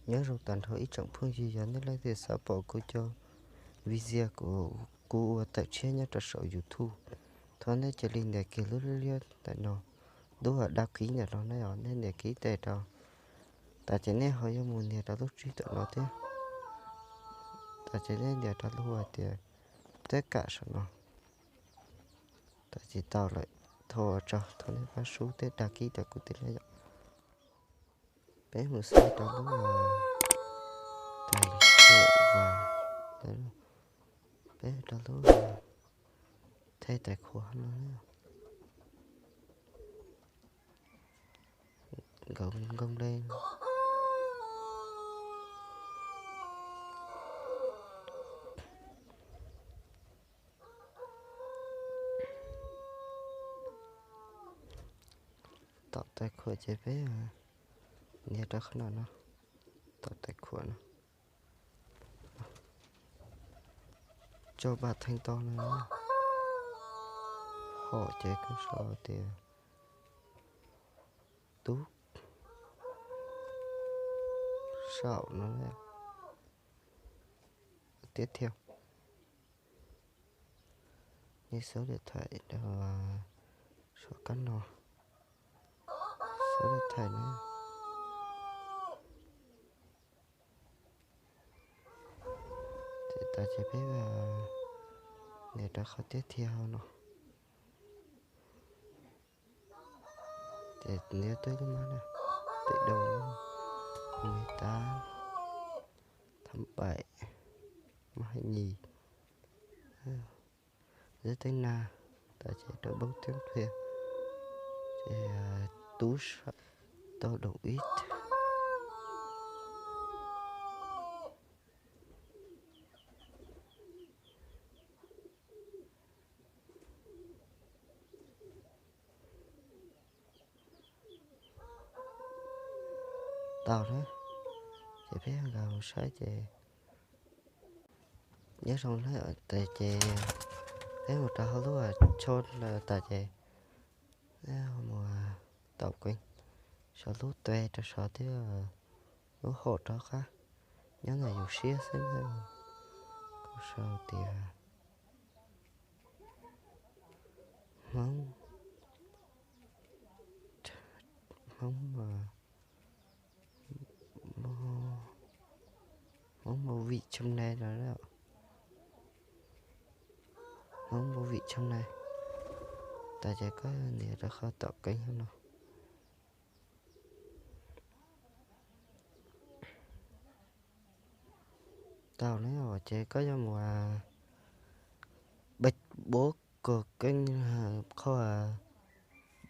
Nyob zoo tag nrho ib tsoom phooj ywg, yog nej leej twg xav pom kuv cov video kuv ua tawm tshiab nyob rau saum YouTube, thov nej cia li nias kiag lub liab ntawm no, lub đăng ký ntawm no ne, nej nias kiag tes rau. Tas ces nej ho yuav mus nias rau lub tswb ntawm no thiab. Tas ces nej nias rau lub hais tias tất cả saum no. Tas ces tau lawm, thov ua tsaug, thov nej pab sub thiab đăng ký rau kuv thiab na yom. Peb mus saib rau lub tài khoản, peb rau lub thay tài khoản no, nkaus nkoos le. Tạo tài khoản ces peb nias rau qhov no no, tạo tài khoản no, cho bạn thanh toán no. Hom ces koj sau tias tub saum no, tiếp theo. Nias số điện thoại rau saum kab no, số điện thoại na. Ces tas ces peb nias rau qhov tiếp theo no. Ces nws yuav tuaj lub map na, tự động, mười tám, tháng bảy, mười hai nghìn, giới tính nam, tas ces rau bốn tiếng thuê, ces tub saum, tau đồng ý. Tau na, ces peb nkag mus saib ces nyob zoo na, tas ces peb mus rau hauv lub tsho tas ces mus tau kee, sau lub tuas rau saud thiab lub hom rov qab, nyob ntawm yus siab xwb na. Kuv sau tias Hmoob, Hmoob, Hmoob movie channel no, Hmoob movie channel. Tas ces koj nias rau qhov tạo kênh no. Tau ne, ces koj yuav mus beb bov kog keeb qhov,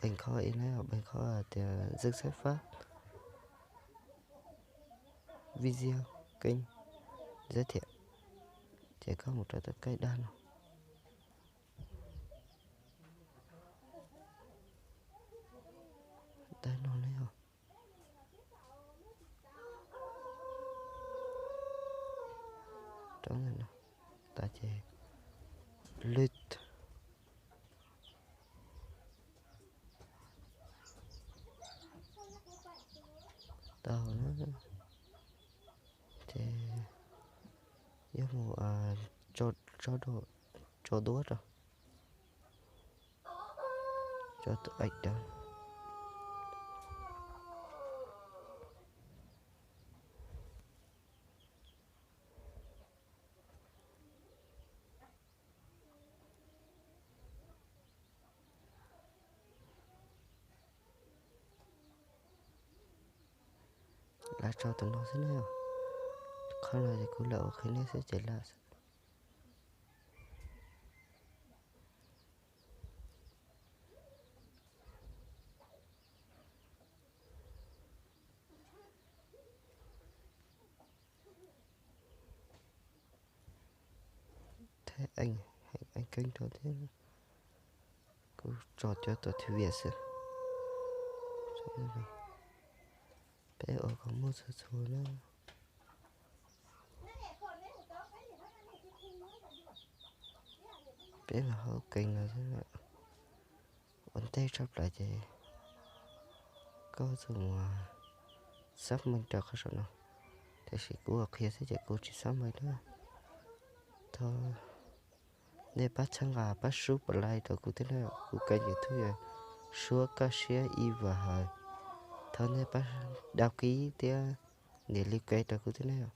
beeg qhov ib ne, beeg qhov tias danh sách phát video kênh giới thiệu, ces koj mus rau tom kênh dag no. Dag no ne yog rau ntawm no, tas ces lwm tau na, ces yuav mus tso duab rau, tso tus aim rau. Lam tso tus no xwb na. Qhov no ces kuv lam ua qhia nej xwb ces lam xwb. Theb eej, heem eej keeb rau thiab. Kuv tso cov tuam thwj viam xwb. Peb ua kom muaj txhua txhua na. Peb los hauv keeg no xwb. Ua ntej tshaj plaws ces koj txhob mus xác minh rau qhov saum no. Tab sis kuv qhia xwb ces kuv tsis xav mus lawm. Thov nej pab txhawb nqa pab sub pab like rau kuv thiab na. Kuv kênh YouTube yog Suab Kaj Siab Ib Vas Hawm. Thov nej pab đăng ký thiab nias like rau kuv thiab na.